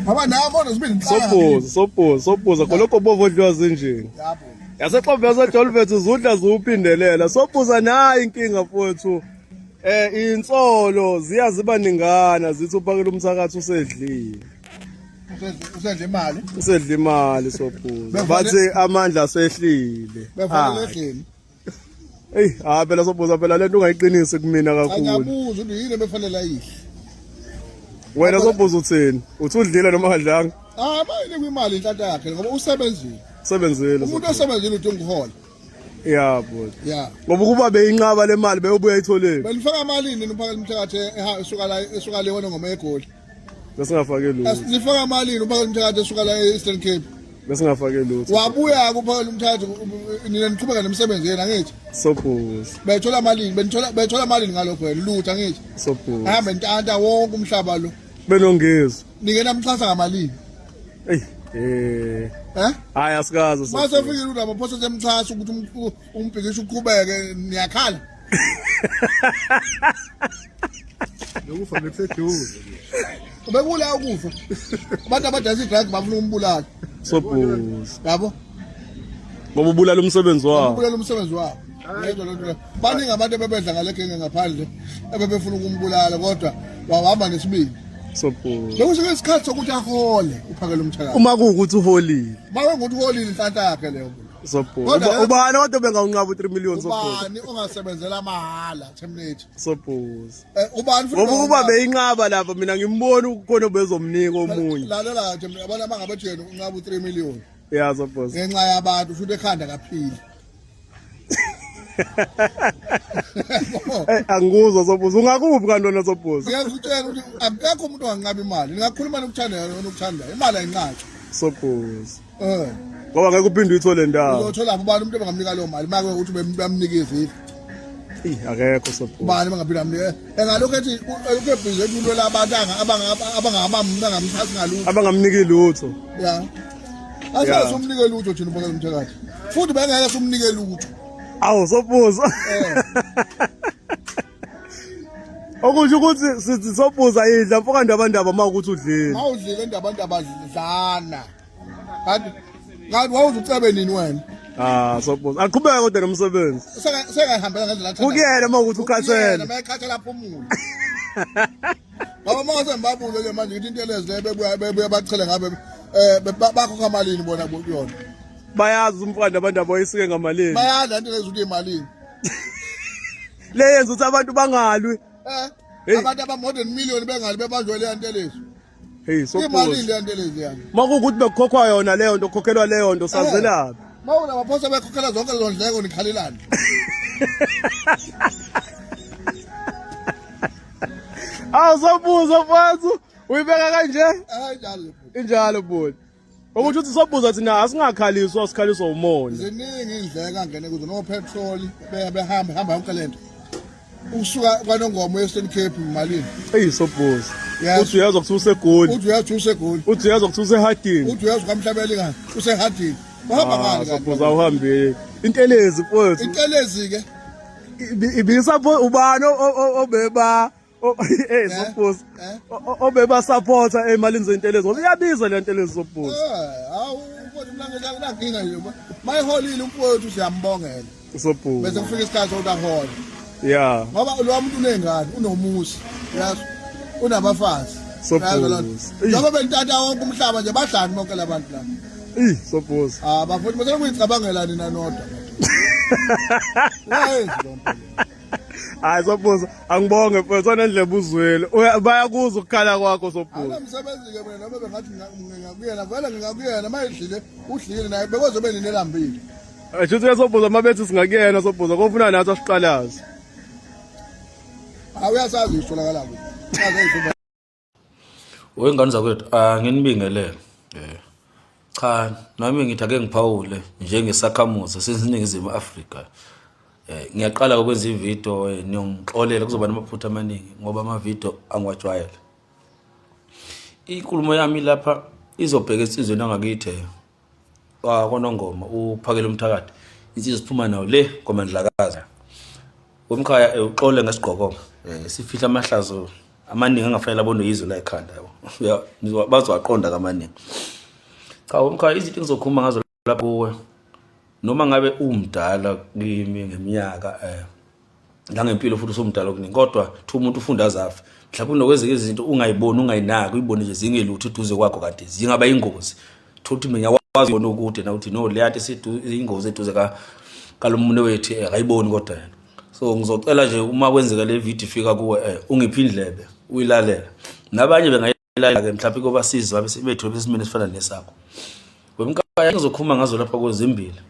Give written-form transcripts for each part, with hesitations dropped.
Ngoba nami ona zibe inhlanga. Sobhuza, sobhuza, sobhuza khonokho bovu odliwa zinjini. Yabo. Yasexobe yaseJolvet uzudla ziwuphindelela. Sobhuza nayi inkinga mfowethu. Eh insolo ziya ziba ningana zithi uphakela umthakathi usedlile. Usedla imali. Usedla imali sobhuza. Bathi amandla asehlile. Befanele edleni. Ey, ha phela sobhuza phela lento ungayiqinisi kumina kakhulu. Angiyabuza ukuthi yini ebefanele ayidle. Wena sobhuza uthini? Uthi udlile noma kadlanga? Ah, bayile kwimali inhlanhla yakhe ngoba usebenzile. Usebenzile. Umuntu osebenzile udinga ukuhola. Ya bhuti. Ya. Ngoba ukuba beyinqaba le mali beyobuya itholeni. Belifaka malini uphakela umthakathi esuka la esuka le wona ngoma eGoli. Besingafake lutho. Nifaka malini uphakela umthakathi esuka la e-Eastern Cape. Besingafake lutho. Wabuya kuphakela umthakathi nina niqhubeka nemisebenzi yenu angithi. Sobhuza. Bethola malini benithola bethola malini ngalokho wena lutho angithi. Sobhuza. Hambe ntanta wonke umhlaba lo. Benongizwe. Nike namxhasa ngamalini. Ey eh. Eh? Hayi asikaze. Mase fikile uRamaphosa semxhasa ukuthi um, umbhikisho uqhubeke niyakhala. Lokufa bekuseduze. Ubekula ukufa. Abantu abadayisa idrug bafuna ukumbulala. Sobhuza. Yabo? Ngoba ubulala umsebenzi wabo. Ubulala umsebenzi wabo. Yezwa lento le. Baningi abantu ebebedla ngale genge ngaphandle ebebefuna ukumbulala kodwa wahamba nesibindi. Sobhuza. Bekusike isikhathi sokuthi ahole uphakele umthakathi. Uma kuwukuthi uholile. Uma kuwukuthi uholile inhlanhla yakhe leyo. Sobhuza. Ubani kodwa bengawunqaba u3 million sobhuza? Ubani ongasebenzela mahhala Terminator? Sobhuza. Eh, ubani futhi Ngoba ukuba beyinqaba lapha mina ngimbona ukukhona bezomnika omunye. Lalela nje mina yabona mangabe jena unqaba u3 million. Yeah sobhuza. Ngenxa yabantu futhi ekhanda kaphili. Eh angikuzwa sobhuza ungakuphi kanti wena sobhuza? Ngiyakutshela ukuthi akekho umuntu onganqaba imali. Ningakhuluma nokuthandayo nokuthandayo. Imali ayinqatshwa. Sobhuza. Eh. Ngoba ngeke uphinde uyithole ndawo. Uzothola ubani umuntu abangamnika leyo mali make ukuthi bamnikeze. Ey akekho sobhuza. Ubani bangaphinda amnike. Engalokhu ethi elokhu ebhizi ethi ulwela abantu abangamthathi ngalutho. Abangamniki lutho. Ya. Asazi umnike lutho thina ubonga umthakathi. Futhi bengeke sumnike lutho. Awu sobhuza. Eh. Okusho ukuthi sithi sobhuza idla mfoka ndabandaba uma ukuthi udlile. Mawudlile ndabandaba dlana. Kanti kanti wawuzucebe nini wena? Ah, sobhuza. Aqhubeke kodwa nomsebenzi. Sekayihambela ngendlela athanda. Kukuyena uma ukuthi ukhathele. Mayekhathele aphumule. Baba mase ngibabule ke manje ngithi into elezi le bebuya bebuya bachele ngabe eh bakhokha malini bona kuyona. Bayazi umfana abantu aboyisike ngamalini. Bayadla into lezi ukuthi imalini. Le yenza ukuthi abantu bangalwi. Eh. Abantu aba more than million bengali bebanjwe le nto lezi. Hey so Imalini le nto lezi yani. Makuwukuthi bekukhokhwa yona leyo nto kukhokhelwa leyo nto sazelaphi. Mawuna baphosa bekhokhela zonke lezo ndleko nikhalelani. Awusobuza mfowethu uyibeka kanje? Hayi njalo. Injalo bhuti. Okusho ukuthi sobuza thina asingakhaliswa sikhaliswa umona. Ziningi indleko angene kuzo no petrol behamba hamba yonke lento. Usuka kwaNongoma eEastern Cape malini? Eyi sobuza. Uthi uyezwa kuthiwa usegoli. Uthi uyezwa usegoli. Uthi uyezwa kuthiwa usehadini. Uthi uyezwa kwamhlabeli ngani? Usehadini. Uhamba ah, ngani? Sobuza awuhambi. Intelezi mfowethu. Intelezi ke. Ibisapho ubani obeba Eh sobhuza. Eh? Obeba supporter emalini zentelezi ngoba iyabiza le ntelezi sobhuza. Eh, hawu mfowethu mina nginankinga nje. Mayiholile umfowethu siyambongela. Sobhuza. Bese kufika isikhathi sokuthi ahole. Yeah. Ngoba lo muntu unengane, unomuzi. Yazi. Unabafazi. Sobhuza. Njengoba bentata wonke umhlaba nje badlani bonke labantu la. Ey sobhuza. Ah bafowethu bese kuyicabangela nina nodwa. Wayenzi lo nto. Hayi sobhuza angibonge mfethu onendlebe uzwile. Bayakuzwa ukukhala kwakho sobhuza. Akamsebenzi ke mina noma bengathi ngingakuyena vele ngingakuyena mayidlile udlile naye bekozobe nini elambile. Shuthi ke sobhuza uma bethi singakuyena sobhuza kofuna nathi asiqalaze. Awuyasazi isitholakala kuphi. Aze Wengane zakwethu anginibingelele. Eh. Cha, nami ngithi ake ngiphawule njengesakhamuzi seNingizimu Afrika. Eh ngiyaqala ukwenza ivideo eh, niyongixolela kuzoba namaphutha amaningi ngoba amavideo angiwajwayele. Inkulumo yami lapha izobheka insizweni angakithi eh, kwaNongoma uphakele umthakathi. Insizwa siphuma nayo le kwaMandlakazi. Umkhaya eh, uxole ngesigqoko eh, sifihla amahlazo. Amaningi angafanele abonwe yizwe la ekhanda yabo. Bazowaqonda kamaningi. Cha umkhaya izinto engizokhuluma ngazo lapha kuwe noma ngabe umdala kimi ngeminyaka eh nangempilo futhi usumdala okuningi kodwa thi umuntu ufunda azafe mhlawumbe unokwenzeka izinto ungayiboni ungayinaki uyibone nje zingelutho eduze kwakho kanti zingaba ingozi thola ukuthi mina wazi yona ukude na uthi no leya nto ingozi eduze ka kalomune wethu eh, akayiboni kodwa yena so ngizocela nje uma kwenzeka le video ifika kuwe eh, ungiphi indlebe uyilalela nabanye bengayilalela ke mhlawumbe kobasizi babe bethu besimeni esifana nesakho wemkaya ngizokhuluma ngazo lapha kwezimbili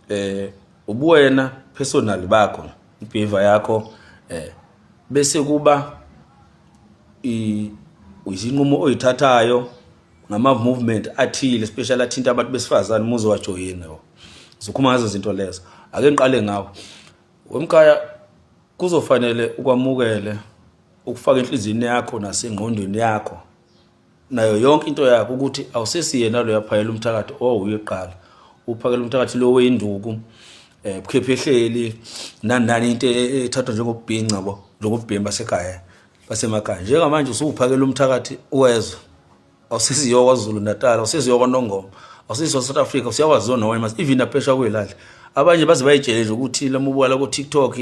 eh ubuwena personal bakho ibehavior yakho eh bese kuba izinqumo oyithathayo ngama movement athile especially athinta abantu besifazane umuzi wajoyina yabo zokhuma ngazo izinto lezo ake ngiqale ngawo wemkhaya kuzofanele ukwamukele ukufaka enhliziyweni yakho nasengqondweni yakho nayo yonke into yakho ukuthi awusesiyena lo yaphayela umthakathi oh uyeqala uphakela umthakathi lo weyinduku eh bukhephe ehleli nani nani into e, e, ethathwa njengobhinca bo njengobhemba sekhaya basemakhaya njengamanje usuwuphakela umthakathi wezwe awusiziyo kwaZulu Natal awusiziyo kwaNongoma awusiziyo South Africa usiyakwaziwa nowena mas even naphesha kwelali abanye baze bayitshele nje ukuthi lamubuka la ko TikTok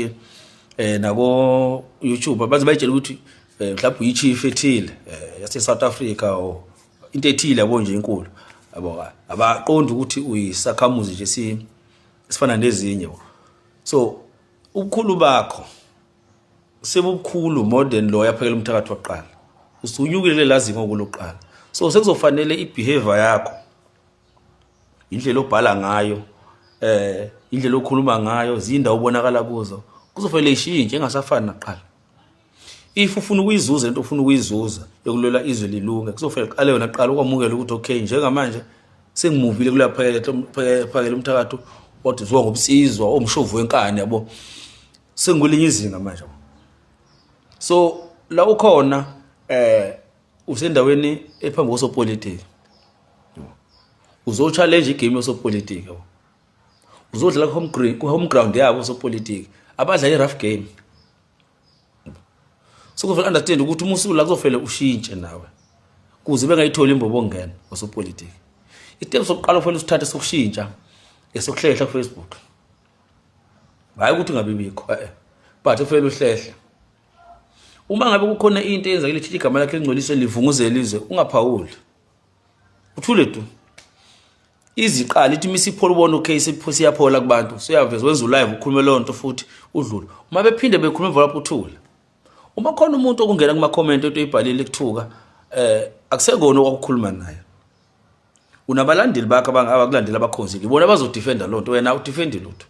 eh nako YouTube baze bayitshele ukuthi eh, mhlawumbe uyi-chief ethile eh, yase South Africa or into ethile yabo nje inkulu yabo abaqondi ukuthi uyisakhamuzi nje si sifana nezinye so ubukhulu bakho sebubukhulu more than lo yaphekela umthakathi waqala usunyukile lelazinga okulokuqala so sekuzofanele ibehavior yakho indlela obhala ngayo eh indlela okhuluma ngayo zindawo obonakala kuzo kuzofanele ishintshe engasafani nakuqala if ufuna ukuyizuza into ofuna ukuyizuza yokulwela izwe lilunge kuzofanele qale wena qala ukwamukela ukuthi okay njengamanje sengimuvile kula phakele umthakatho wathi uziwa ngobunsizwa omshovu wenkani yabo sengikwelinye izinga manje so la ukhona eh usendaweni ephambi kosopolitiki uzo-challenge igame yosopolitiki uzodlala ku-home ground yabo osopolitiki abadlala i-rough game so kufanele understand ukuthi uma usula kuzofele ushintshe nawe kuze bengayitholi imbobo ongena osopolitiki isitepu sokuqala kufanele usithathe sokushintsha esokuhlehla ku-Facebook hayi ukuthi ungabi bikho eh but kufanele uhlehle uma ngabe kukhona into eyenzakile thithi igama lakhe lingcoliswe livunguzele izwe ungaphawuli uthule tu iziqala ithi misiphola ubona okay siyaphola kubantu siyaveza wenza ulive ukhulume leyo nto futhi udlule uma bephinde bekhuluma emva lapho uthule uma khona umuntu okungena kuma comment into oyibhalile kuthuka eh akusekona okwakukhuluma naye unabalandeli bakho abakulandela abakhonzile ibona abazodefenda loo nto wena awudefendi lutho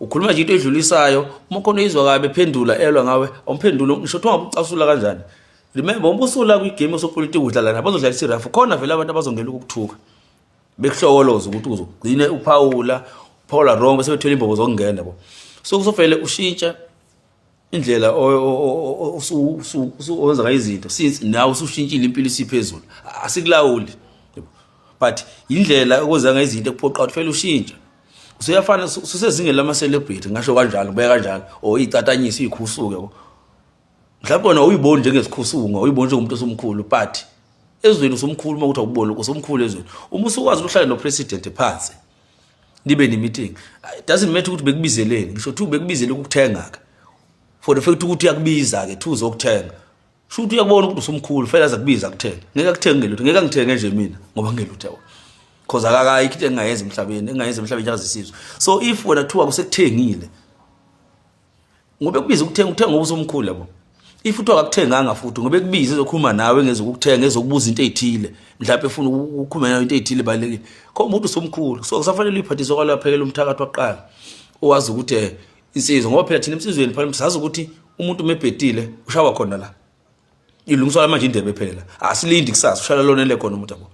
ukhuluma nje into edlulisayo uma khona izwa kabi ephendula elwa ngawe awumphenduli ngisho kuthiwa ngabe ucasula kanjani remember uma usula kwigame osopolitiki udlala nabo bazodlalisa irafu khona vele abantu abazongena ukukuthuka bekuhlokoloza ukuthi uzogcine uphawula uphawula wrong bese bethola imbobo zokungena bo so kusofele ushintshe indlela owenza ngayo izinto since nawe usushintshile impilo isiphezulu asikulawuli but indlela okwenza ngayo izinto ekuphoqa ukuthi fanele ushintshe usuyafana usesezingeni lama-celebrity ngasho kanjalo ngibeka kanjalo or iy'tatanyisa iy'khusuke mhlawumbe wena uyiboni njengesikhusunga uyiboni njengomuntu osumkhulu but ezweni usumkhulu uma ukuthi awuboni lokho usumkhulu ezweni uma usukwazi ukuhlala nopresident phansi nibe ne-meeting it doesn't matter ukuthi bekubizeleni ngisho kuthiwa bekubizele ukukuthenga-ke for the fact ukuthi uyakubiza-ke thi uzokuthenga sho ukuthi uyakubona ukuthi usumkhulu fanele aze kubiza akuthenge ngeke akuthenge ngelutho ngeke angithenge nje mina ngoba ngelutho yabo cause akakayikho into engingayenza emhlabeni engingayenza emhlabeni njengazisizwe so if wena kuthiwa kusekuthengile ngoba ekubiza ukuthenga uthenga ngoba usumkhulu yabo if kuthiwa akakuthenganga futhi ngoba ekubiza ezokhuluma nawe ngezokukuthenga ezokubuza into ey'thile mhlawumbe efuna ukukhuluma nawe into ey'thile ebalulekile khomba ukuthi usumkhulu so kusafanele uyiphathise okwalaphekela umthakathi waqala owazi ukuthi eh, insizwa ngoba phela thina emsizweni phela sazi ukuthi umuntu umebhedile ushawa khona la ilungiswa manje indebe phela asilindi kusasa ushaya lona ele khona umuntu yabo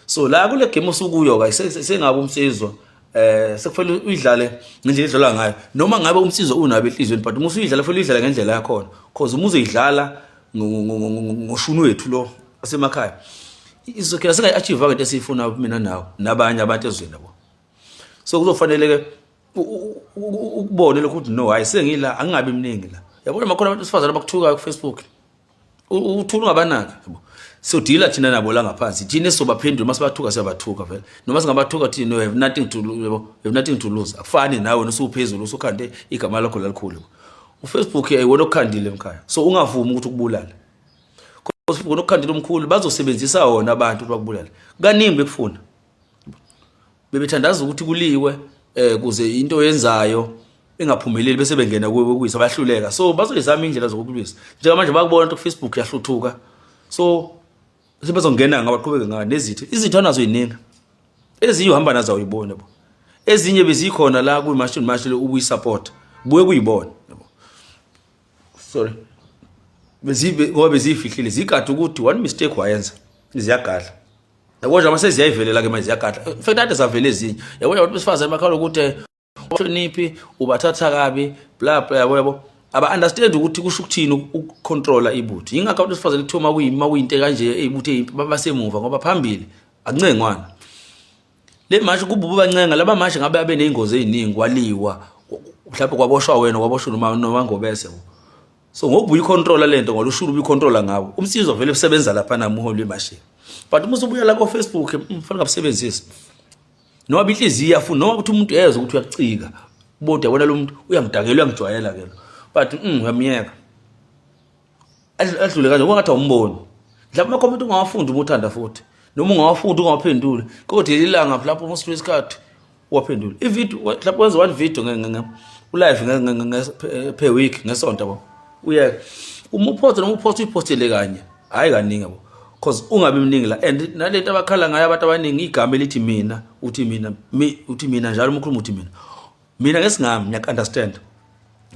so la kule game osukuyo ka sengabe umsizwa eh sekufanele uyidlale ngendlela edlalwa ngayo noma ngabe umsizwa unabe enhlizweni but uma usuyidlala kufanele uyidlale ngendlela yakhona cause uma uzoyidlala ngoshuni wethu lo asemakhaya izokhela singayi-achieve into esiyifuna mina nawe nabanye abantu ezweni yabo so kuzofanele ke ukubone lokhu ukuthi no hayi sengila angingabi mningi la Yabona makhona abantu besifazane abakuthukayo ku-Facebook, uthula ungabanaki, yabo. Siyodila thina nabo la ngaphansi, thina esizobaphendula. Uma sibathuka, siyabathuka vele. Noma singabathuka thina, we have nothing to yabo, we have nothing to lose. Akufani nawe usuphezulu, usukhande igama lakho lalikhulu, yabo. UFacebook ayiwona okukhandile emkhaya, so ungavumi ukuthi ukubulale, because wona okukhandile omkhulu bazosebenzisa wona abantu ukuthi bakubulale. Kaningi bekufuna, bebethandaza ukuthi kuliwe kuze into oyenzayo ingaphumeleli, bese bengena kuwe kuyisa bayahluleka. So bazoyizama indlela zokukulwisa. Njengamanje bakubona ukuthi ku-Facebook yahluthuka, so sebezongena ngabaqhubeke ngayo nezitho. Izitho anazo yiningi, ezinye uhamba nazo awuyiboni, yabo. Ezinye bezikhona la kuyi-March and March ubuyisupport, buye kuyibona, yabo. Sorry, bezibe ngoba beziyifihlile, zigade ukuthi one mistake wayenza ziyagadla, yabo. Nje mase ziyayivelela ke manje, ziyagadla. In fact ade zavela ezinye, yabo. Abantu besifazane bakhala ukuthi hloniphi, ubathatha kabi, bla bla, yabo. Yabo, aba understand ukuthi kusho ukuthini ukucontrola ibutho. Yingakho abantu besifazane kuthiwa makuyima kuyinto kanje eyibutho eyimpi basemuva, ngoba phambili akuncengwana. Le mashi kububu bancenga laba mashi ngabe abe nezingozi eziningi, kwaliwa, mhlawumbe kwaboshwa wena, kwaboshwa noma ngobese. So ngokubuya icontrola lento ngoba ushuru ubuyicontrola ngawo umsizo vele usebenza lapha nami uholi wemashi. But uma usubuya la ko Facebook, mfanele ngabusebenzisi noma inhliziyo iyafuna, noma ukuthi umuntu ezwe ukuthi uyakucika bodwa, yabona, lo muntu uyangidakela, uyangijwayela ke lo, but uyamyeka adlule kanje kwangathi awumboni. Mhlawumbe ama-comment ungawafundi uma uthanda, futhi noma ungawafundi ungawaphenduli, kodwa ilanga mhlawumbe uma usithola isikhathi uwaphendule. Ividiyo mhlawumbe wenza one video ulive per week, ngesonto, yabo, uyeke. Uma uphoste, noma uphoste, uyiphostele kanye, hhayi kaningi, yabo, cause ungabi mningi la. And nalento abakhala ngayo abantu abaningi, igama elithi mina, uthi mina, uthi mina njalo uma ukhuluma, uthi mina, mina. Ngesingami ngiyaku-understand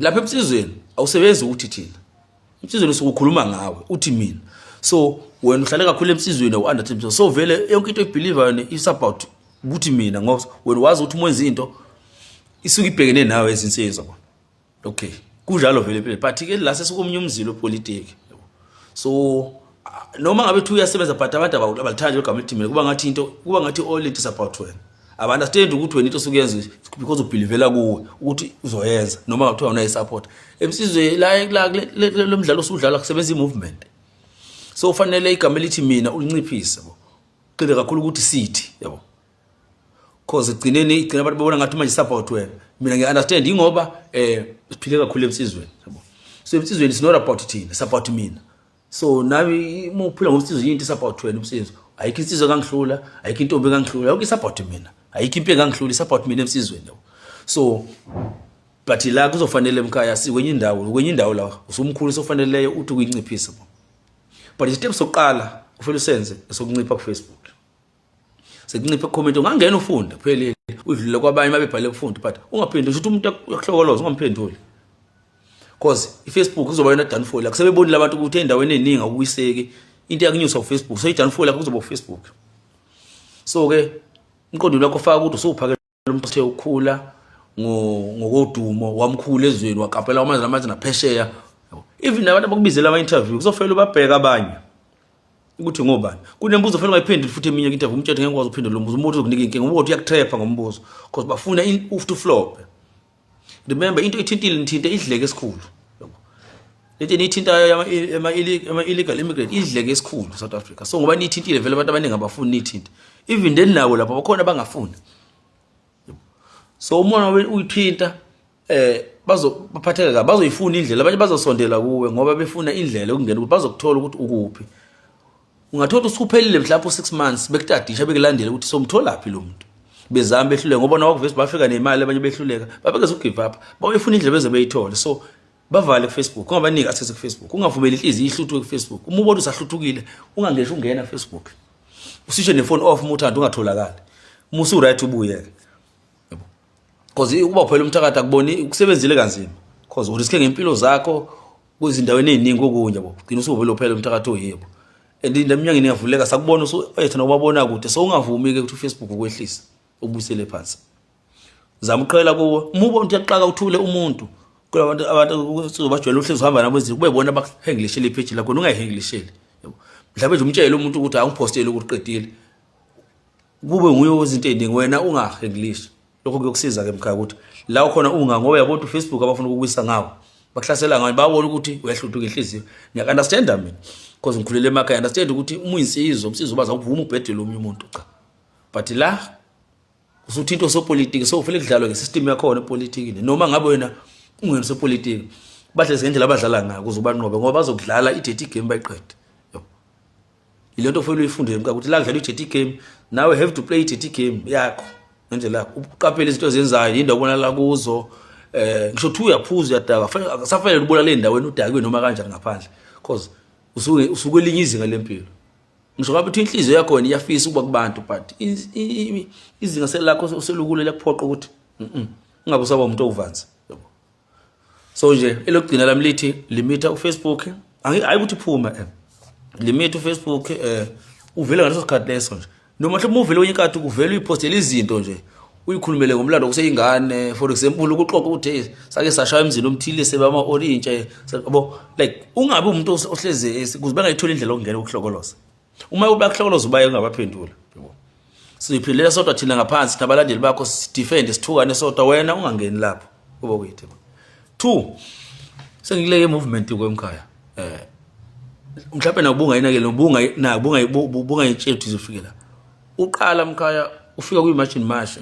lapha emsizweni awusebenzi ukuthi thina emsizweni usuke ukhuluma ngawe, uthi mina. So wena uhlale kakhulu emsizweni, awu-understand. So vele yonke into oyibhilivayo is about ukuthi mina, ngoba wena wazi ukuthi uma wenza into isuke ibhekene nawe ezinsizwa. Okay, kunjalo vele phela, but ke la sesikomunye umzilo wepolitiki. So noma ngabe thi uyasebenza, but abantu abalithandi igama elithi mina. Kuba ngathi into, kuba ngathi all it is about wena. Aba-understand ukuthi wena into osuke uyenza because ubhilivela kuwe ukuthi uzoyenza, noma kuthiwa unayo support emsizwe la la lo mdlalo osudlala kusebenza i-movement. So ufanele igama elithi mina ulinciphise, yabo, qile kakhulu ukuthi sithi, yabo, cause egcineni igcina abantu babona ngathi manje support wena. Mina ngiya-understand, ingoba siphile kakhulu emsizweni, yabo. So emsizweni it's not about thina, it's about mina. So nami uma uphila ngomsizwe, into support wena umsizwe. Ayikho insizwa engangihlula, ayikho intombi engangihlula, yonke support mina. Ayikho impi engangihlula, support mina emsizweni, yabo. So but la kuzofanele emkhaya sikwenye indawo, kwenye indawo la usumkhulu, sofaneleyo uthi ukuyinciphisa. But istep sokuqala ufike usenze esokuncipha ku-Facebook, sekuncipha comment. Ungangena ufunde kuphelile, udlule kwabanye mabebhale kufunde, but ungaphindi usho ukuthi umuntu uyakuhlokoloza, ungamphenduli, cause iFacebook izoba yona downfall yakho. Sebebonile abantu ukuthi endaweni eningi akuyiseki into yakunyusa uFacebook, so i-downfall yakho kuzoba uFacebook. So ke umqondo wakho faka ukuthi usuphakela umuntu othe ukukhula ngokodumo, wamkhulu ezweni, wakampela kwamazwe namazwe naphesheya. Even nabantu abakubizela ama-interview kuzofela ubabheka abanye ukuthi ngobani. Kunembuzo fanele ungayiphenduli futhi eminye interview, umtshele ngeke ukwazi ukuphendula lo mbuzo. Umuntu uzokunika inkinga, umuntu uyakutrapha ngombuzo because bafuna to flop. Remember, into ithintile nithinte idleke esikhulu. Lento eniyithintayo ama-illegal immigrant, idleke esikhulu South Africa. So ngoba niyithintile vele, abantu abaningi abafuni niyithinte. Even then nabo lapho bakhona abangafuni. So uma uyithinta bazo baphatheka kabi, bazoyifuna indlela. Abanye bazosondela kuwe ngoba befuna indlela yokungena ukuthi bazokuthola ukuthi ukuphi. Ungathola usuphelile mhlawumbe u6 months bekutadisha, bekulandela ukuthi somtholaphi lo muntu, bezama behluleka, ngoba nawakuvesi bafika nemali, abanye behluleka, babekeze ugive up, bawuyifuna indlela beze beyithole. So bavale ku-Facebook, ungabaniki access ku-Facebook, ungavumeli inhliziyo ihluthuke ku-Facebook. Uma ubona usahluthukile, ungangeshi ungena ku-Facebook, usishe nefoni off uma uthanda, ungatholakali. Uma usu-right ubuyeke, yabo, cause ukuba phela umthakathi akuboni ukusebenzile kanzima, cause uriske ngempilo zakho kwezindaweni ey'ningi kokunye, yabo. Gcina usuvele uphela umthakathi oyibo and neminyangeni iyavuleka, sakubona usuethina ubabona kude. So ungavumi-ke ukuthi uFacebook ukwehlise, ubuyisele phansi. Zama uqhela kuwo. Uma ubona ukuthi uyakuxaka, uthule umuntu. Kulabantu abantu bajwayele uhlezi uhamba nabo ezinto, kube bona bakuhengilishele ipage lakho, ungayihengilisheli, yabo. Mhlawumbe nje umtshele umuntu ukuthi awungiphostele ukuthi uqedile, kube nguye wezinto ey'ningi, wena ungahengilishi. Lokho kuyokusiza-ke mkhaya ukuthi la ukhona unga, ngoba uyabona ukuthi uFacebook abafuna ukukwisa ngawo. Bakuhlasela ngani? Babona ukuthi uyahluthuka inhliziyo. Ngiyakunderstanda mina because ngikhulele emakhaya, understand ukuthi uma uyinsizwa, umsizwa ubaza ukuvuma ubhedele omunye umuntu, cha. But la usuthinta osopolitiki, so ufile kudlalwe ngesystem yakhona epolitikini. Noma ngabe wena ungena sopolitiki, bahlezi ngendlela abadlala ngayo ukuze ubanqobe, ngoba bazokudlala i-dirty game bayiqede. Ile nto ofanele uyifunde mka ukuthi la kudlalwa i-dirty game, nawe have to play i-dirty game yakho ngendlela yakho, uqaphele izinto ozenzayo, yindawo obonakala kuzo. Ngisho kuthiwa uyaphuza, uyadaka, akusafanele ubonakale endaweni udakiwe noma kanjani ngaphandle, because usuke usukwelinye izinga lempilo. Ngisho ngabe uthi inhliziyo yakho wena iyafisa ukuba kubantu, but izinga selakho oselukule liyakuphoqa ukuthi ungabe usaba umuntu owuvanzi. So nje elokugcina lami lithi limita uFacebook, hayi ukuthi phuma, limit uFacebook, uvele ngaleso sikhathi leso nje, noma mhlawumbe uvele kwenye inkathi kuvele uyipostele izinto nje, uyikhulumele ngomlando kuseyingane. For example, ukuxoxa ukuthi hey, sake sashaya emzini omthile sebama orange, yabo, like ungabi umuntu ohlezi kuze bengayithola indlela yokungena ukuhlokoloza. Uma ubakuhlokoloza ubaye ungabaphendula, yabo. Siphilela sodwa thina ngaphansi, nabalandeli bakho, sidefend, sithukane sodwa, wena ungangeni lapho kubo kuyithi. Two, sengileke movement kwemkhaya, mhlawumbe nakubunga yinakele ubunga nabunga bunga itshela ukuthi izofike la. Uqala mkhaya ufika kwi-March and March,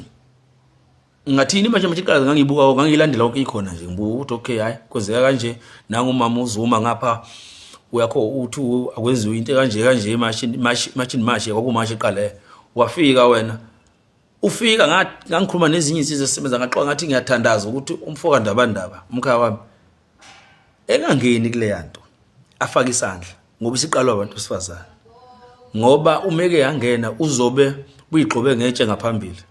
ngathini manje manje iqala ngangibuka, ngangilandela konke ikhona nje, ngibuka ukuthi okay, hayi, kwenzeka kanje, nangu umama uZuma ngapha uyakho uthi akwenziwe into kanje kanje, March March March March, kwakumashi iqale. Wafika wena, ufika ngangikhuluma nezinye insizwa esisebenza, ngaxoxa ngathi ngiyathandaza ukuthi umfoka Ndabandaba, umkhaya wami, engangeni kuleya nto, afake isandla, ngoba isiqalwa abantu besifazane, ngoba umeke yangena uzobe buyigxobe ngetshe ngaphambili.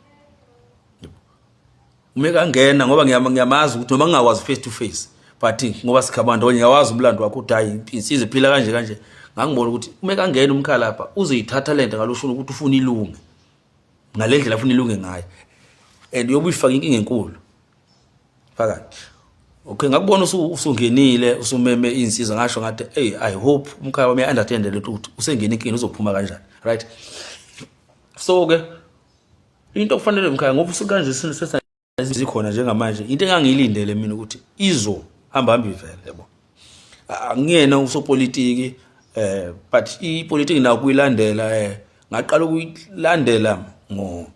Umeke angena, ngoba ngiyamazi ukuthi noma ngingakwazi face to face, but ngoba sikhaba ndawonye ngiyawazi umlando wakho ukuthi hayi, insizwa iphila kanje kanje. Ngangibona ukuthi umeke angena umkhaya lapha uzoyithatha lento ngaloshuni ukuthi ufuna ilunge ngale ndlela afuna ilunge ngayo, and uyobe uyifaka inkinga enkulu phakathi. Okay, ngakubona usungenile, usumeme insizwa, ngasho ngathi hey, I hope umkhaya wami understand lento ukuthi usengena inkinga, uzophuma kanjani, right? So ke into okufanele mkhaya, ngoba usukanje zikhona njengamanje, into engangiyilindele mina ukuthi izo hamba hamba ivele, yabo, angiyena usopolitiki, but ipolitiki nayo kuyilandela, ngaqala ukuyilandela ngo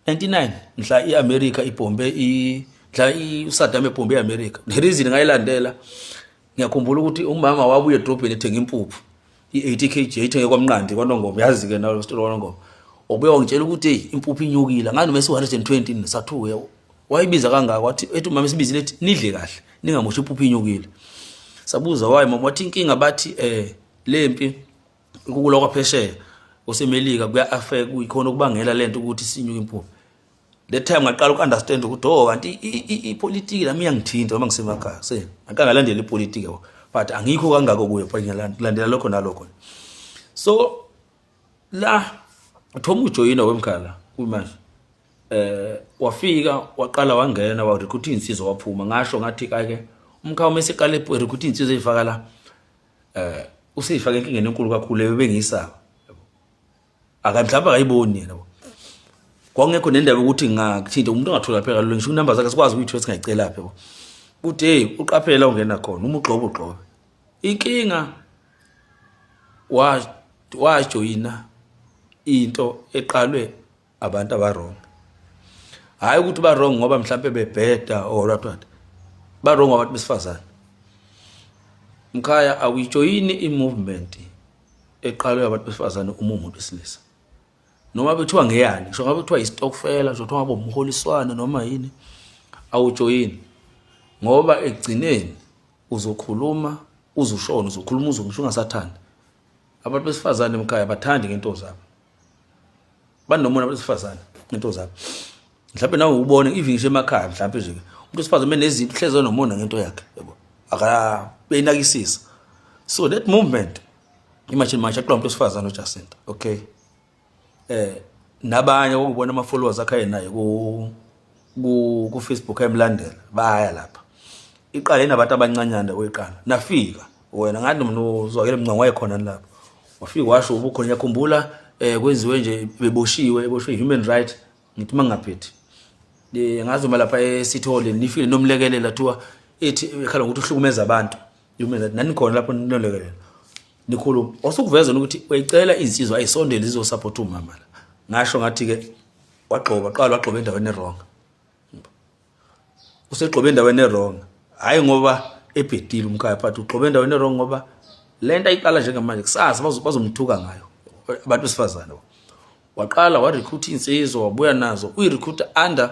99 mhla iAmerica ibhombe i mhla uSaddam ebhombe iAmerica. The reason ngayilandela, ngiyakhumbula ukuthi umama wabuya edrobheni ethenga impuphu i-80 kg, ayithenge kwaMnqandi kwaNongoma, yazi ke nalo sitolo kwaNongoma. Wabuya wangitshela ukuthi hey, impuphu inyukile ngani mase 120, sathuka, wayibiza kangaka. Wathi, ethi umama isibizile, ethi nidle kahle, ningamoshi, impuphu inyukile. Sabuza why mama, wathi inkinga bathi lempi ukulwa kwaphesheya osemelika kuya affect, kuyikhona okubangela lento ukuthi sinyuke impuphu. That time ngaqala uku-understand ukuthi oh, kanti ipolitiki nami iyangithinta noma ngisemakhaya. Se ngaqala ngalandela ipolitiki, yabo, but angikho kangako kuyo, but ngiyalandela lokho nalokho. So la uthoma ujoyina wemkhala kumanje, wafika waqala wangena wa recruit insizwa, waphuma. Ngasho ngathi ke umkhaya uma eseqale recruit insizwa eyifaka la, useyifaka enkingeni enkulu kakhulu leyo bengiyisaba. Aka mhlawumbe akayiboni yena, bo kwakungekho nendaba yokuthi ngakuthinta umuntu ongathola phela kalula, ngisho inamba zakhe sikwazi ukuyithola, singayicela phi, yabo, kuthi hey, uqaphele la ungena khona, uma ugxoba ugxobe. Inkinga wa wajoyina into eqalwe abantu abarong, hayi ukuthi ba wrong ngoba mhlambe bebheda or what what, ba wrong abantu besifazane. Mkhaya, awuyijoyini i-movement eqalwe abantu besifazane uma umuntu wesilisa, noma bethiwa ngeyani, ngisho ngabe kuthiwa isitokfela, ngisho kuthiwa ngabe umholiswano noma yini, awujoyini, ngoba ekugcineni uzokhuluma uzushona, uzokhuluma uzongisho ungasathandi. Abantu besifazane emkhaya bathandi ngento zabo, banomona abantu besifazane ngento zabo. Mhlawumbe nawe ubone even ngisho emakhaya, mhlawumbe nje umuntu wesifazane menezinto uhlezi enomona ngento yakhe, yabo, akabeyinakisisa. So that movement imagine manje aqala umuntu wesifazane uJacinta, okay, nabanye okubona ama followers akhe naye ku Facebook ayemlandela, baya lapha. Iqale inabantu abancanyana oyiqala, nafika wena ngathi mina uzwakele mncango wayekhona lapho, wafika washo ubukhona. Ngiyakhumbula kwenziwe nje beboshiwe, eboshwe human right, ngithi mangaphethi, ngazi uma lapha esithole nifile nomlekelela, thiwa Ethi ekhala ngokuthi uhlukumeza abantu. Human right nani khona lapho ninolekelela. Nikhuluma. Wasukuveza ukuthi uyayicela insizwa ayisondele izosupport umama la. Ngasho ngathi ke wagxoba qala wagxoba endaweni ewrong. Usegxobe endaweni ewrong. Hayi ngoba ebhedile umkhaya but ugxobe endaweni ewrong ngoba lento ayiqala njengamanje kusasa bazomthuka ngayo abantu besifazane. Waqala wa recruit insizwa wabuya nazo uyi recruit under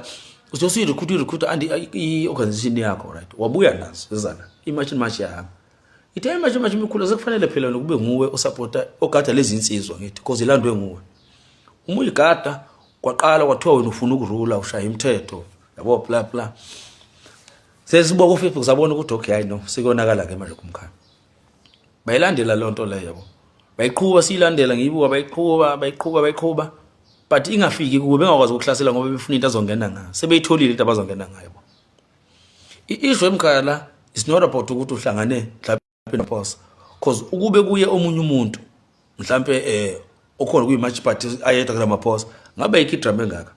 usuyi recruit uyi recruit under i-organization yakho, right? Wabuya nazo zizana i-March March yahamba. Ithe i-March March imikhulu sekufanele phela nokube nguwe osupporta ogada lezi insizwa ngithi because ilandwe nguwe. Uma uyigada kwaqala kwathiwa wena ufuna ukurula ushaya imithetho yabo bla bla. Sesibuka ku Facebook sabona ukuthi okay, hayi no, sekonakala ke manje kumkhaya. Bayilandela loo nto leyo yabo. Bayiqhuba siyilandela ngiyibuka bayiqhuba bayiqhuba bayiqhuba but ingafiki kubo bengakwazi ukuhlasela ngoba befuna into azongena ngayo. Sebeyitholile into abazongena ngayo bo. I-issue emkhaya la is not about ukuthi uhlangane mhlawumbe noPhosa because ukube kuye omunye umuntu mhlambe okhona kuyi-march party ayedwa kuRamaphosa ngabe ayikho idrama engaka.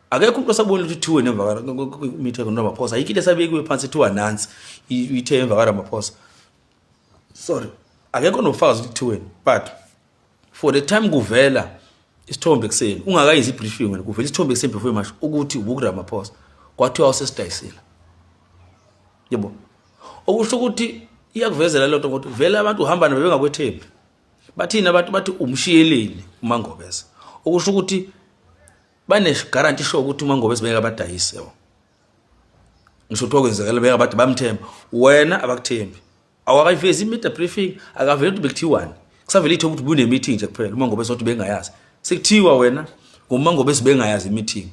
Akekho umuntu osabona ukuthi kuthiwe nemva meeting noRamaphosa, ayikho into esabekiwe phansi ethiwa nansi ithe emva kaRamaphosa. Sorry, akekho nobufakazi ukuthi kuthiweni, but for the time kuvela isithombe ekuseni ungakayenzi i-briefing wena, kuvela isithombe ekuseni before imasho ukuthi ubukuRamaphosa, kwathiwa usesidayisile yebo. Okusho ukuthi iyakuvezela lento ngokuthi vele abantu uhamba nabo bengakwethembi. Bathini abantu? Bathi umshiyeleni uMangobese, okusho ukuthi bane guarantee sure ukuthi uMangobese bengeke abadayise yabo. Ngisho kuthiwa kwenzekela bengeke abade bamthemba, wena abakuthembi. Awakayivezi i-media briefing, akaveli ukuthi bekuthiwani, kusavele ithe ukuthi bune-meeting nje kuphela uMangobese wathi bengayazi. Sekuthiwa wena ngoMangobese bengayazi i-meeting,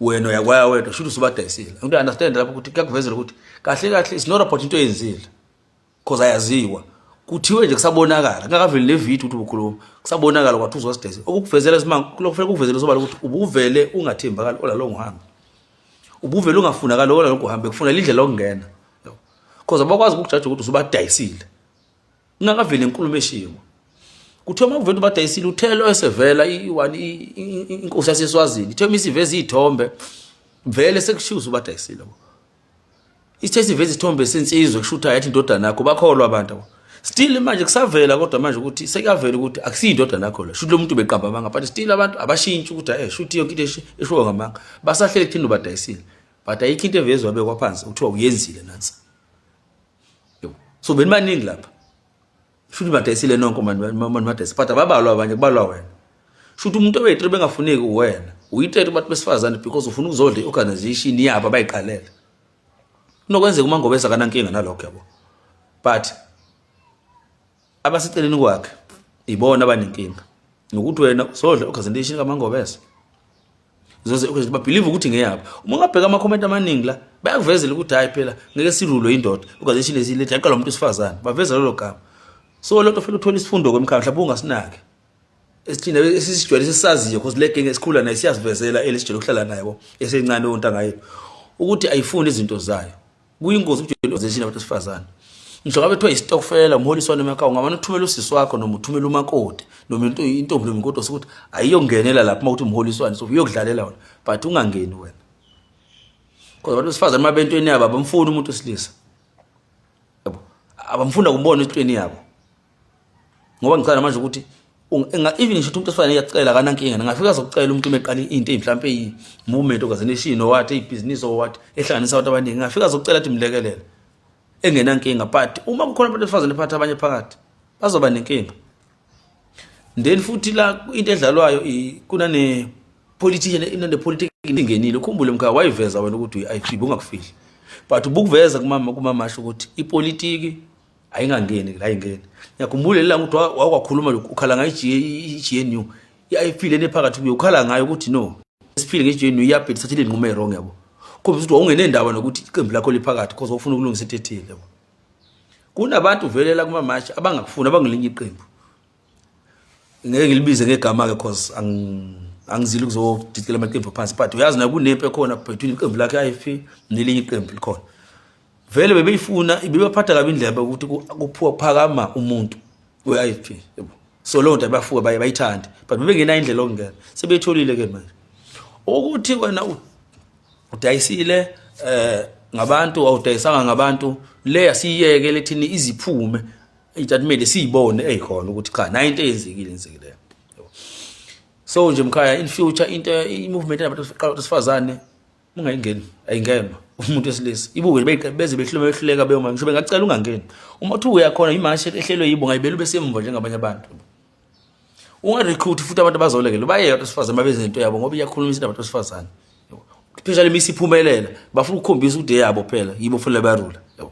wena uyakwaya wedwa, shuthi usubadayisile. Angithi understand lapho ukuthi kuyakuvezela ukuthi kahle kahle it's not about into oyenzile because ayaziwa. Kuthiwe nje kusabonakala kungakaveli le video ukuthi ubukhuluma, kusabonakala kwathi uzosidayisa. Okukuvezela simanga kufanele kukuvezele sobala ukuthi ubuvele ungathembakali ola longuhambe, ubuvele ungafunakali ola longuhambe, kufuna indlela yokungena because abakwazi ukukujaja ukuthi usubadayisile kungakaveli inkulumo eshiwo. Kuthiwa uma kuvela ubadayisile uthelo esevela i-one inkosi yaseSwazini ithe uma isiveza iy'thombe vele sekushiwo usubadayisile. Ithe siveza isithombe sensizwe kushutha yathi indodana yakho, bakholwa abantu abo. Still manje kusavela kodwa manje ukuthi sekuyavela ukuthi akusiyo indodana yakho le, shuthi lo muntu beqamba amanga, but still abantu abashintshi ukuthi shuthi yonke into eshiwo ngamanga, basahlele kuthini ubadayisile, but ayikho into evezwa bekwa phansi kuthiwa uyenzile nansi. So benibaningi lapha, shuthi badayisile nonke mani badayisile, but ababalwa abanye, kubalwa wena. Shuthi umuntu oyi-three bengafuneki uwena, uyi-thirty kubantu besifazane because ufuna ukuzodla i-organization yabo abayiqalele. Kunokwenzeka uMangobese akanankinga nalokho yabo, but abaseceleni kwakhe ibona abanenkinga nokuthi wena uzodla i-organization kaMangobese. Uzoze babelieve ukuthi ngeyabo. Uma ungabheka ama-comment amaningi la bayakuvezela ukuthi hhayi phela ngeke sirulwe indoda, organization lezi yaqalwa umuntu wesifazane, baveza lelo gama. So lento fanele uthole isifundo kwemkhaya mhlawumbe ungasinaki esithina esisijwayele esisaziyo because le genge esikhula nayo siyasivezela elesijwayele ukuhlala nayo esencane ontanga yethu ukuthi ayifuni izinto zayo. Kuyingozi ukujwayela organization abantu besifazane. Ngisho ngabe kuthiwa isitokfela umholiswano emakhaya, ungamane uthumele usisi wakho noma uthumele umakoti noma intombi noma inkodosi ukuthi ayiyongenela lapho uma kuthi umholiswano, so uyokudlalela wona, but ungangeni wena. Kodwa abantu besifazane uma bentweni yabo abamfuni umuntu wesilisa yabo, abamfuna kumbona entweni yabo. Ngoba ngicela manje ukuthi even ngisho umuntu osifana iyacela akanankinga, ngafika azokucela umuntu uma eqala into mhlawumbe i-movement organization or what, ibhizinisi or what ehlanganisa abantu abaningi, ngafika azokucela athi mlekelele engenankinga. But uma kukhona abantu besifazane phakathi abanye phakathi bazoba nenkinga. Then futhi la into edlalwayo kunane politician inane politics ingenile. Ukhumbule mkhaya wayiveza wena ukuthi uyi-IFP ungakufihli, but ubukuveza kumama kumamasho ukuthi ipolitiki ayingangeni la ingeni. Ngiyakhumbula lelanga ukuthi wakwakhuluma lokhu ukhala ngayo i-GNU, i-IFP lena ephakathi kuyo ukhala ngayo ukuthi no siphile nge-GNU iyabheda thathile inqumo e-wrong yabo. Khombisa ukuthi wawungenendaba nokuthi iqembu lakho liphakathi because wawufuna ukulungisa into ethile yabo. Kunabantu vele la kumamashi abangakufuni abangelinye iqembu, ngeke ngilibize ngegama ke cause angizili ukuzodicela amaqembu phansi, but uyazi na kunempi ekhona between iqembu lakhe i-IFP nelinye iqembu likhona vele bebeyifuna bebaphatha kabi indlela ukuthi kuphuwa kuphakama umuntu we-IFP yabo. So leyo nto abafuka baye bayithande, but bebengenayo indlela yokungena, sebeyitholile ke manje ukuthi wena udayisile. Ngabantu awudayisanga ngabantu le asiyeke lethini iziphume itatimende siyibone eyikhona ukuthi cha nayo into eyenzekile yenzekileyo. So nje mkhaya in future into i-movement yabantu besifazane ungayingeni ayingenwa umuntu wesilisa ibuke beze behluleka behluleka beyoma ngisho bengacela ungangeni uma uthi uyakhona imashi ehlelwe yibo ngayibela ube semva njengabanye abantu ungarecruit futhi abantu abazolekela bayeke abantu besifazane babenze into yabo ngoba iyakhulumisa into abantu besifazane especially uma isiphumelela bafuna ukukhombisa ukuthi eyabo phela yibo futhi bayarula yabo.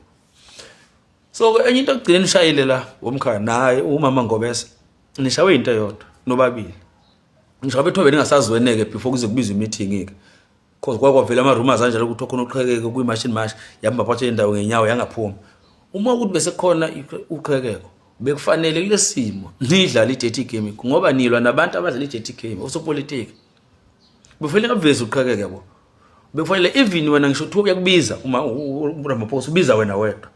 So enye into ekugcine nishayile la womkhaya naye umama Ngobese nishawe into eyodwa nobabili ngisho ngabe kuthiwa beningasazweneke before kuze kubizwe imeeting-ke cause kwake kwavela ama-rumors anjalo ukuthi khona uqhekeko kwi-march and march yambaphatha indawo ngenyawo yangaphuma. Uma ukuthi bese kukhona uqhekeko bekufanele kulesimo nidlale i-dirty game ngoba nilwa nabantu abadlala i-dirty game osopolitiki bekufanele ngavezi uqhekeke yabo. Bekufanele even wena ngisho kuthiwa uyakubiza uma uRamaphosa ubiza wena wedwa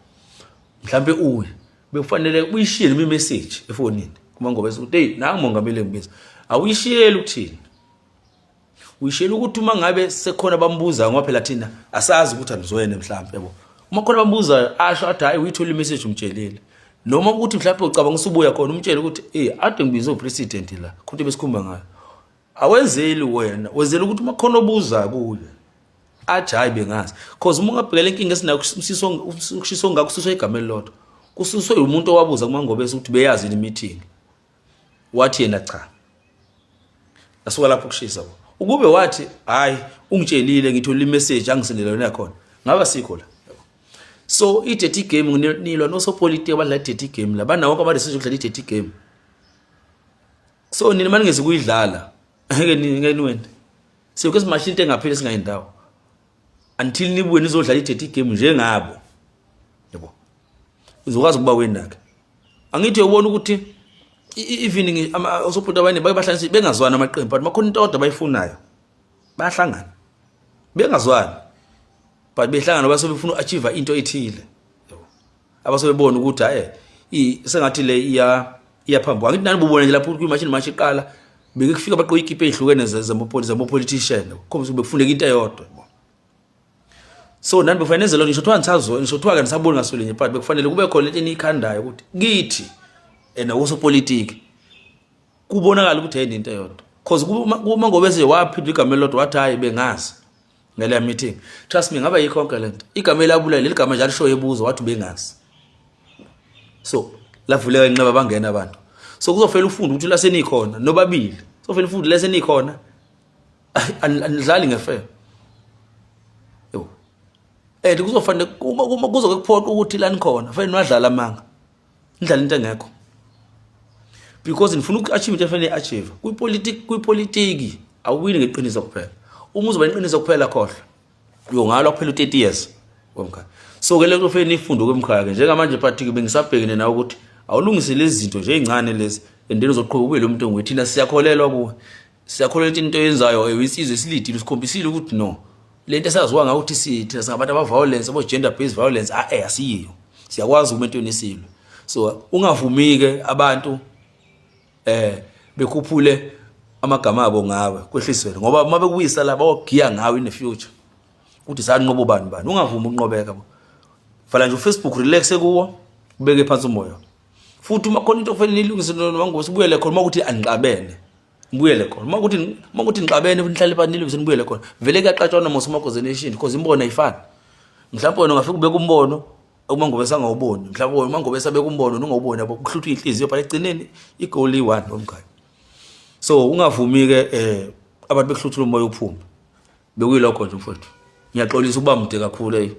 mhlampe uye bekufanele uyishiye noma imessage efonini kuma ngoba ukuthi hey nangu mongameli engibiza awuyishiyeli ukuthini uyishiyela ukuthi uma ngabe sekhona bambuza ngoba phela thina asazi ukuthi anizwene mhlampe yabo uma khona bambuzayo asho athi hayi uyithola imessage umtshelile noma ukuthi mhlampe ucabanga usubuya khona umtshele ukuthi hey ade ngibize upresident la khonto besikhuluma ngayo awenzeli wena wenzela ukuthi uma khona obuza kuye athi hayi bengazi cause uma ungabhekela inkinga esinayo ukushisa ongaka kususwe igama elilodwa kususwe umuntu owabuza kuMangobese ukuthi beyazi yini meeting wathi yena cha asuka lapho kushisa bo ukube wathi hayi ungitshelile ngithola imessage angisendele yona yakhona ngaba sikho la. So i-dirty game nilwa nosopolitiki abadlala i-dirty game la banawo wonke ama-research okudlala i-dirty game. So nina maningezi kuyidlala ngeke ngeke niwene siyoke simashe into engapheli singayindawo until nibuye nizodlala i-dirty game njengabo yabo uzokwazi ukuba wenakhe angithi uyobona ukuthi even osophuti abanye bake bahlanganise bengazwani amaqembu but makhona into odwa abayifunayo bayahlangana bengazwani but behlangana base befuna uachieve into ethile abasebebona ukuthi hayi sengathi le iya iyaphambuka angithi nani bubona nje lapho kwi-march and march iqala beke kufika abaqoka ikipa ezihlukene zama-politician khombisa bekufuneka into eyodwa. So nani bekufanele nenze lona ngisho kuthiwa nisazona ngisho kuthiwa-ke nisaboni ngasolinye but bekufanele kube khona into eniyikhandayo ukuthi kithi and nakosopolitiki kubonakala ukuthi yayini into eyodwa cause kuma ngobese waphinda igama elilodwa wathi hhayi bengazi ngaleya meeting trust me ngaba yikho konke lento igama elabulala leli gama nje alishoyo ebuza wathi ubengazi so lavuleka inxeba bangena abantu. So kuzofela ufunde ukuthi la senikhona nobabili kuzofela ufunde la senikhona anidlali ngefair yebo and kuzofanele uma uma kuzoke kuphoqa ukuthi la nikhona fanele niwadlala amanga nidlala into engekho because nifuna uku-achieve into efanele i-achieve kwipolitiki kwipolitiki awuwini ngeqiniso kuphela uma uzoba neqiniso kuphela khohlwa uyongalwa kuphela u-30 years womkhaya. So ke lento fanele nifunde kwemkhaya ke njengamanje but ke bengisabhekene nawe ukuthi awulungise lezi zinto nje ey'ncane lezi and then uzoqhubeka ube lo muntu onguye. Thina siyakholelwa kuwe siyakholelwa ukuthi into oyenzayo insizwa esilidile usikhombisile ukuthi no lento esaziwa ngayo ukuthi sithina singabantu aba-violence abo-gender based violence a-e asiyiyo siyakwazi uma entweni esilwe. So ungavumi-ke abantu bekhuphule amagama abo ngawe kwehliswe ngoba uma bekuyisa la bayogiya ngawe in the future ukuthi sanqoba ubani bani ungavumi ukunqobeka bo vala nje uFacebook relax kuwo ubeke phansi umoya futhi uma khona into okufanele nilungise noma ubuyele khona uma ukuthi anixabene nibuyele khona uma ukuthi nixabene futhi nihlale phansi nilungise nibuyele khona vele kuyaxatshwana mos uma nation because imbono ayifani mhlawumbe wena ungafika ubeka umbono uma ngobe sangawuboni mhlawumbe uma ngobe sabeka umbono ungawuboni yabo kuhlutha inhliziyo but ekugcineni igoal iyi-one nomkhaya. So ungavumi-ke abantu bekuhluthula umoya uphume bekuyilokho nje mfowethu ngiyaxolisa ukuba mude kakhulu.